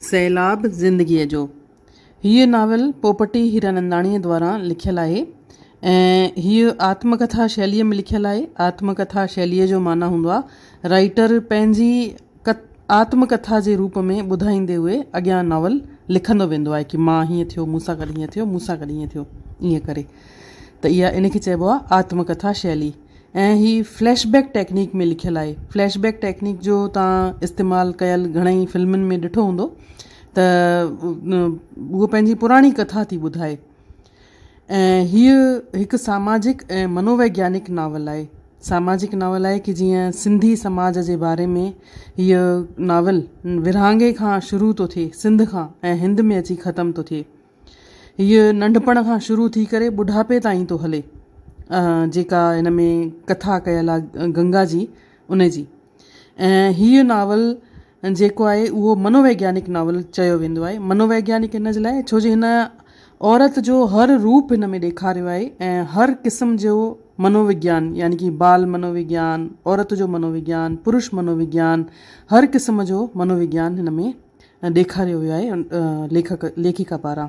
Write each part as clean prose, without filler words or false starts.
سيلاب زندگيء جو هيء ناول پوپٽي هيراننداڻيء دواران لکيل آهي ۽ هيء آتم ڪٿا شيليء ۾ لکيل آهي. آتم ڪٿا شيليء جو معنيٰ هوندو آهي رائيٽر پنهنجي آتم ڪٿا جي روپ ۾ ٻڌائيندي اهي اڳيان ناول لکندو ويندو آهي ڪي مان هيئن ٿيو مون سان گڏ هيئن ٿيو مون سان گڏ هيئن ٿيو ائين ڪري ته اها ان کي چئبو آهي آتم ڪٿا شيلي. ۽ هي فليش بيڪ ٽيڪنيڪ ۾ لکيل آهي. فليش بيڪ ٽيڪنيڪ جو توهان استعمال ڪيل گهڻئي فلمن ۾ ڏٺو هوندو ته هوء پنهنجي پراڻي ڪٿا ٿي ٻڌائي ۽ هيء هڪ ساماجڪ ۽ منوويگيانڪ ناول آهي. ساماجڪ ناول آهي ڪي جيئن سنڌي سماج جي باري ۾ هيء ناول ورهاڱي کان شروع ٿو ٿئي سنڌ کان ۽ هند ۾ اچي ختم ٿو ٿئي. هيء ننڍپڻ کان شروع ٿي ڪري ٻڍاپي تائين ٿو هلي جيڪا هن ۾ ڪٿا ڪيل آهي گنگا جي ان جي ۽ هيء ناول جيڪو آهي اهو منوويگيانڪ ناول چيو ويندو آهي منوويگيانڪ هن جي لاء ڇو جو هن عورت جو هر روپ هن ۾ ڏيکاريو آهي ۽ هر قسم جو منووگيان يعني ڪي بال منووگيان عورت جو منووگيان پرش منووگيان هر قسم جو منووگيان هن ۾ ڏيکاريو ويو آهي ليکڪ ليکڪا پاران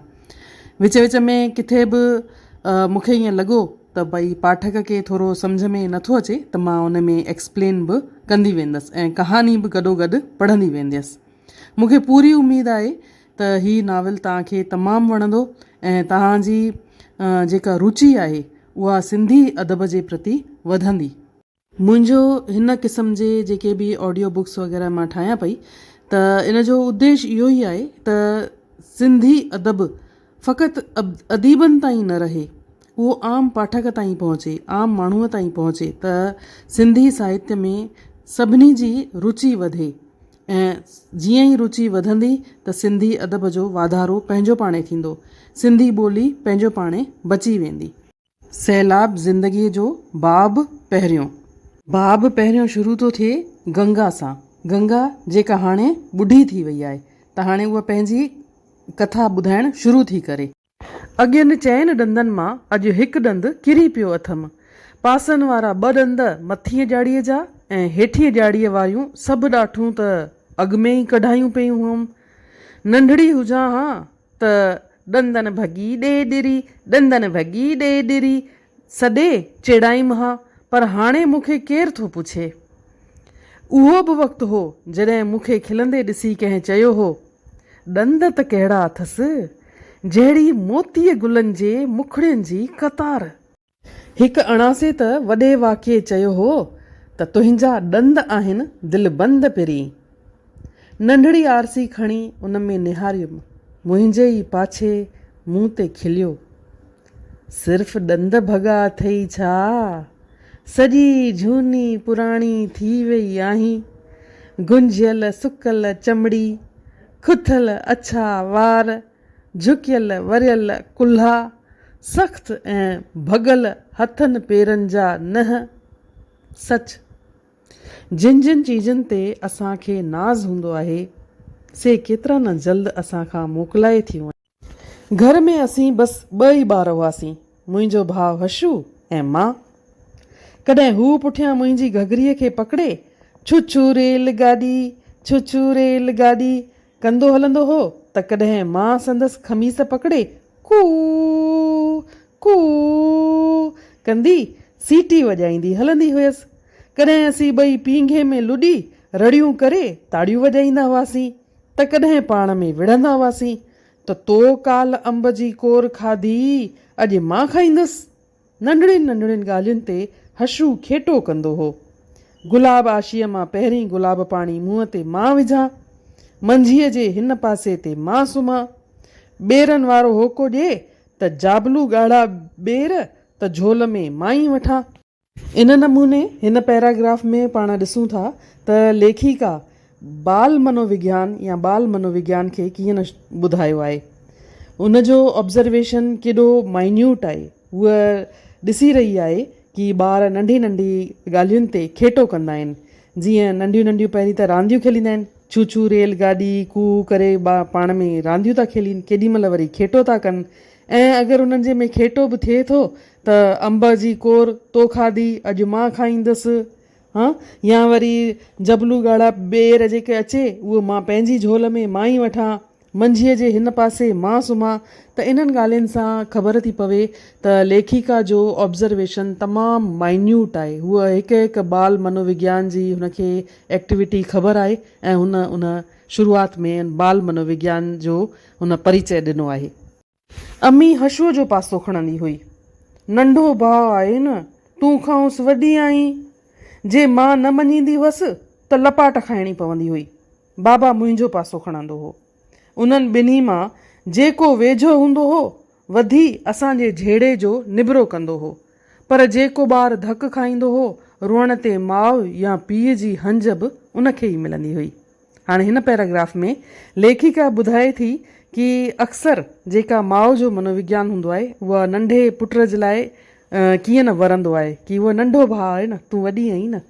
وچ وچ ۾ ڪٿي به مون کي ائين لڳو ته ڀئي پاٺڪ کي ٿورو سمجهه ۾ نٿو اچي ته مان ان ۾ ايڪسپلين به ڪندي ويندس ۽ ڪهاڻي به گڏو گڏ پڙهندي وينديس مون کي پوري اميد آهي ته هي ناول توهان کي تمام وڻندو ۽ توهان جي جيڪا روچي آهي اها سنڌي ادب جي پرتي وڌندي. منهنجو هن قسم جي جيڪي به آڊيو بڪس وغيره مان ٺاهيان پئي ته ان جو اديش اهو ئي آهي ته سنڌي ادب فقط اديبن تائين نه رهي اهو عام پاٺڪ تائين پهچي عام ماڻهوء تائين پهچي ته سنڌي ساهتيه ۾ سڀني جي روچي وڌي ۽ جيئن ئي روچي وڌندي ته سنڌي ادب جو واڌارو پنهنجو پاڻهي ٿيندو سنڌي ٻولي پنهنجو پاڻهي بچي ويندي. سيلاب زندگيء جو باب پهريون. باب پهريون شروع ٿو ٿئي گنگا سان. گنگا جيڪا هاڻي ٻڍي ٿي وئي آهي ته هاڻي اها پنهنجي ڪٿا ٻڌائڻ شروع ٿي ڪري. اڳين چئن ڏندن مان اڄ هڪ ڏند ڪري پيو اٿم. پاسن وارا ٻه ڏند مٿينء ڄاڙيء جا ۽ هيٺينء ڄاڙيء واريون سڀ ڏاٺون ته اڳ ۾ ئي ڪڍايون پيون هئم. ننڍڙي هجان ها ته ڏندن ڀڳي ڏي ڏري، ڏندن ڀڳي ڏي ڏري، سڏي چيڙايم ها، پر هاڻي مون کي ڪير ٿو پڇي؟ اهو به وقت هو، جڏهن مون کي کلندي ڏسي ڪنهن چيو هو، ڏند ته ڪهڙا اٿس، جهڙي موتيء گلن جي مکڙين جي قطار. هڪ اڻاسي ته وڏي واڪي چيو هو ته تنهنجا ڏند آهن دلبند پرين. ننڍڙي آرسي کڻي ان ۾ نهاريم، منهنجي ئي پاڇي مون تي کليو. صرف ڏند ڀڳا اٿئي ڇا؟ سڄي جهوني پراڻي ٿي ويئي آهين. گهنجيل سڪل چمڙي، کٿل اڇا وار، جهڪيل وريل ڪلها، سخت ۽ ڀڳل هٿن پيرن جا ننهن. سچ، جن جن چيزن تي اسان کي ناز هوندو آهي، سي ڪيترا نه جلد اسان کان موڪلائي ٿيون وڃن. گهر ۾ اسين بس ٻه ئي ٻار هئاسين، منهنجو ڀاء حشو ۽ مان. ڪڏهن هو پٺيان منهنجي گهگهريء کي پڪڙي، ڇوڇو ريل گاڏي، ڇوڇو ريل گاڏي ڪندو هلندو هو ته ڪڏهن مان سندس قميص پڪڙي ڪو ڪو ڪندي سيٽي وڄائيندي هلندي هيس. ڪڏهن اسين ٻئي پينگهي ۾ لڏي رڙيون ڪري تاڙيون وڄائيندا هئاسين ته ڪڏهن پاڻ ۾ وڙهندا هئاسين ته تو ڪالهه انب جي ڪور کاڌي اڄ مان کائيندس. ننڍڙين ننڍڙين ڳالهين تي حشو کيٽو ڪندو هو. گلاب آشيء مان پهرين گلاب پاڻي منهن تي مان وجهان، منجهيء جي هن پاسي تي مان سمهان. ٻيرن وارو هوڪو ڏئي ته جابلو ڳاڙها ٻير ته جهول ۾ مان ئي وٺان. ان نموني هن پيراگراف ۾ پاڻ ڏسون ٿا ته ليکيڪا بال منووگيان يا ٻال منووگيان کي ڪيئن نه ٻڌايو آهي. ان جو آبزرويشن ڪيڏو مائنيوٽ آهي. هوء ڏسي رهي آهي ڪي ٻار ننڍي ننڍي ڳالهين تي کيٽو ڪندا آهن. جيئن ننڍيون ننڍيون پهرين ته رانديون کيليندا آهن. ڇو ڇو ريل گاڏي ڪو ڪري پاڻ ۾ رانديون ٿا کيلين ڪيڏي مهل وري کيٽو ٿا ڪن ۽ اگر انهن جي ۾ کيٽو به ٿئي ٿو ته انب جي ڪور تو کاڌي اڄ مان کائيندس. ها يا وري جبلو ڳاڙها ٻير جيڪي اچي اهو مان پنهنجي جهول ۾ مان ئي وٺان، منجهيء جي هن پاسي مان سمهان ته انهن ڳالهين سان خبر ٿي پوي ته ليکيڪا جو آبزرويشن تمام مائنيوٽ آهي. هوء هڪ هڪ ٻال منووگيان جي هن کي ايڪٽيوٽي خبر آهي ۽ هن ان شروعات ۾ بال منووگيان جو هن پريچئه ڏنو آهي. امي حشوء جو پاسو کڻندي هئي. ننڍو ڀاء آهي نه، تون کانئس وڏي آهين. جي مان نه مڃيندي هئس ته لپاٽ کائڻي پوندي هئي. بابا منهنجو پاسو کڻندو هو. انهن ٻنهي مان جيڪو ويجهو هوندو هو، وڌي اسان جي جهيڙي جو نبرو ڪندو هو. پر جيڪو ٻار ڌڪ کائيندو هو، روئڻ تي ماء يا پيء جي هنج به ان کي ئي ملندي هئي. هاڻي هن پيراگراف ۾ ليکڪا ٻڌائي ٿي ڪي اڪثر جيڪا ماء جو منووگيان هوندو آهي، اها ننڍي پٽ جي لاء ڪيئن نه ورندو آهي ڪي هو ننڍو ڀاء آهي نه، تون وڏي آهين نه.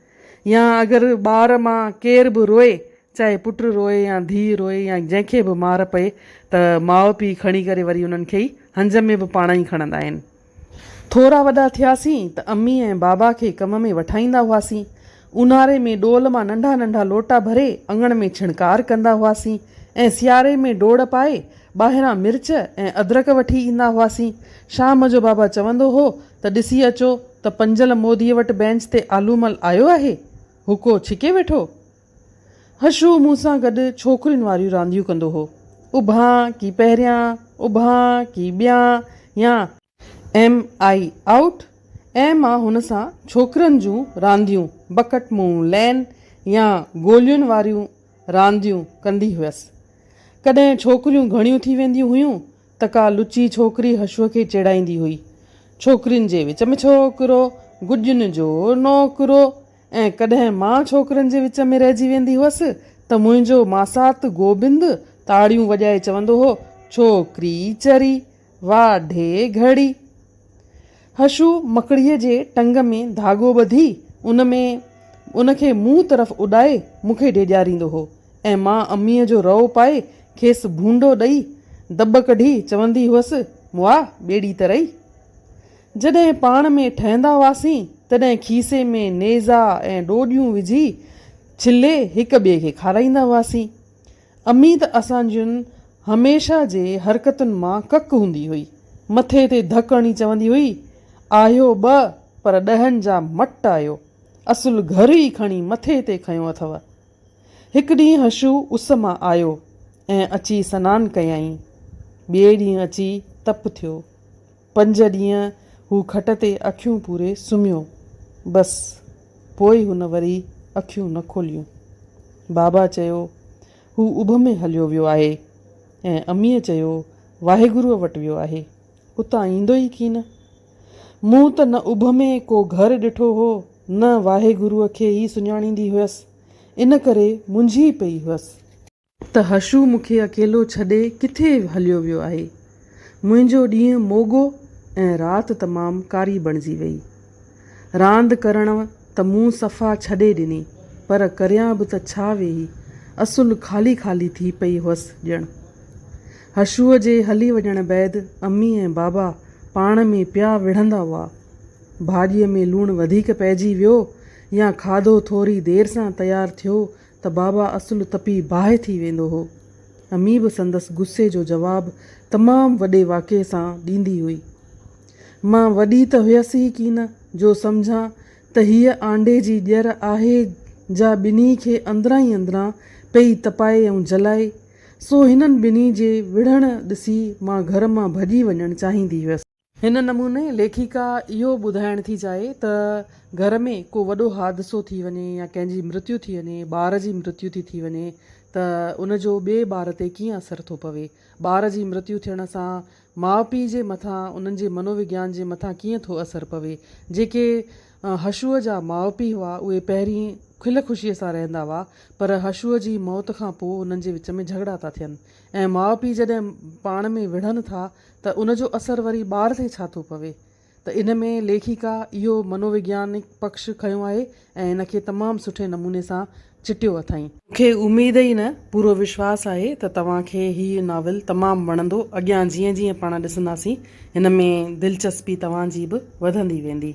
يا اگر ٻار مان ڪير به روئي، چاهي پٽ روئي يا ڌيء روئي يا جنهن کي به مار پئي ته ماء پيء کڻي ڪري وري انهن کي ئي هنج ۾ به پاڻ ئي کڻندا آهن. ٿورا وڏا ٿياسين ته امي ۽ بابا کي ڪم ۾ وٺائيندا هئاسين. اونهاري ۾ ڏول مان ننڍا ننڍا لوٽا ڀري اڱڻ ۾ ڇڻڪار ڪندا هئاسين ۽ سياري ۾ ڊوڙ پائي ٻاهران مرچ ۽ ادرڪ وٺي ايندا هئاسين. شام جو بابا چوندو هو ته ڏسي اچو ته پنجل موديء وٽ بينچ تي آلومل آيو آهي؟ هوڪو ڇڪي ويٺو؟ حشو مون سان گڏ ڇوڪرين واريون رانديون ڪندو هو. اڀان ڪي پهريان، اڀان ڪي ٻيان يا. ايم I out ۽ مان هن سان ڇوڪرن جون رانديون بڪٽ مون لين يا گولين واريون رانديون ڪندي هيس. ڪڏهن ڇوڪريون گهڻيون ٿي وينديون هيون ته ڪا لچي ڇوڪري حشوء کي چيڙائيندي هئي. ڇوڪرين جي وچ ۾ ڇوڪرو، گڏين جو نوڪرو ۽ ڪڏهن مان ڇوڪرن جي وچ ۾ رهجي ويندي هئس ته منهنجو ماسات گوبند تاڙيون وڄائي چوندو هو، ڇوڪري چري، واڍي گهڙي. حشو مڪڙيء جي ٽنگ ۾ ڌاڳو ٻڌي ان ۾ ان کي مون طرف اڏائي مون کي ڊيڄاريندو هو ۽ مان اميء جو رئو پائي کيس ڀونڊو ڏئي دٻ ڪڍي چوندي هئس، مئا ٻيڙي ته رئي. جڏهن پاڻ ۾ ٺهندا هئاسين تڏهن کيسي ۾ نيزا ۽ ڏوڏيون وجهي ڇلي هڪ ٻئي کي کارائيندا هئاسين. امي ته اسان جن هميشه جي حرڪتن مان ڪڪ هوندي هئي. مٿي تي ڌڪ هڻي چوندي هئي، آهيو ٻه پر ڏهن جا مٽ آهيو. اصل گهر ئي کڻي مٿي تي کنيو اٿئو. هڪ ڏينهن حشو اس مان آيو ۽ اچي سنان ڪيائين. ٻئي ڏينهن اچي تپ ٿيو. پنج ڏينهن هو کٽ تي اکيون پوري سمهيو. بس، پوء هن وري اکيون نه کوليون. بابا چيو، هو اڀ ۾ هليو ويو آهي. ۽ اميء چيو، واهگروء وٽ ويو آهي. اتان ايندو ئي ڪين. مون ته نه اڀ ۾ ڪو گهر ڏٺو هو، نه واهگروء کي ئي سڃاڻيندي هيس. ان ڪري منجهي پئي هيس. ته حشو مون کي اڪيلو ڇڏي ڪٿي هليو ويو آهي. منهنجو ڏينهن موڳو ۽ رات تمام ڪاري بڻجي ويئي. راند ڪرڻ ته مون صفا ڇڏي ڏني، پر ڪريان به ته ڇا ويهي، اصل خالي خالي ٿي پئي هئس ڄڻ. حشوء جي هلي وڃڻ بعد امي ۽ بابا پاڻ ۾ پيا وڙهندا هئا. ڀاڄيء ۾ لوڻ وڌيڪ پئجي ويو يا کاڌو ٿوري دير سان تيار ٿيو ته بابا اصل تپي باهه ٿي ويندو هو. امي به سندس غصي جو جواب تمام وڏي واڪي سان ڏيندي هئي. مان وڏي ته هيس ئي ڪين جو سمجهان ته هيء آنڊي جي ڄر آهي جا ٻنهي کي اندران ئي اندران پئي تپائي ۽ جلائي. سو هنن ٻنهي جي وڙهڻ ڏسي مان گهر مان ڀڄي وڃڻ چاهيندي هيس. هن نموني ليکڪا اهو ٻڌائڻ ٿي چاهي ته گهر ۾ ڪو وڏو حادثو ٿي وڃي يا ڪنهن جي مرتيو ٿي وڃي، ٻار جي مرتيو ٿي ٿي وڃي ته ان جو ٻئي ٻار تي ڪيئن اثر ٿو پوي، ٻار جي مرتيو ٿيڻ سان ماء پيء جي مٿان انهن جي منووگيان جي مٿان ڪيئن ٿو اثر پوي. جيڪي حشوء جا ماء پيء هئا اهي پهرين کل خوشيء سان رهندا هئا پر حشوء جي موت کان پوء انهن جي وچ ۾ جهڳڙا ٿا ٿين ۽ ماء پيء جڏهن پاڻ ۾ وڙهن ٿا ته ان جو اثر وري ٻار تي ڇا ٿو پوي ته ان ۾ ليکڪا اهو منووگيانڪ پکش کنيو آهي ۽ ان کي تمام سٺي نموني سان چٽيو اٿائين. مون کي اميد ئي نه پورو وشواس آهي ته توهان کي هي ناول تمام وڻندو اڳيان جيئن جيئن پاڻ ڏسنداسين هن ۾ دلچسپي توهان جي به وڌندي ويندي.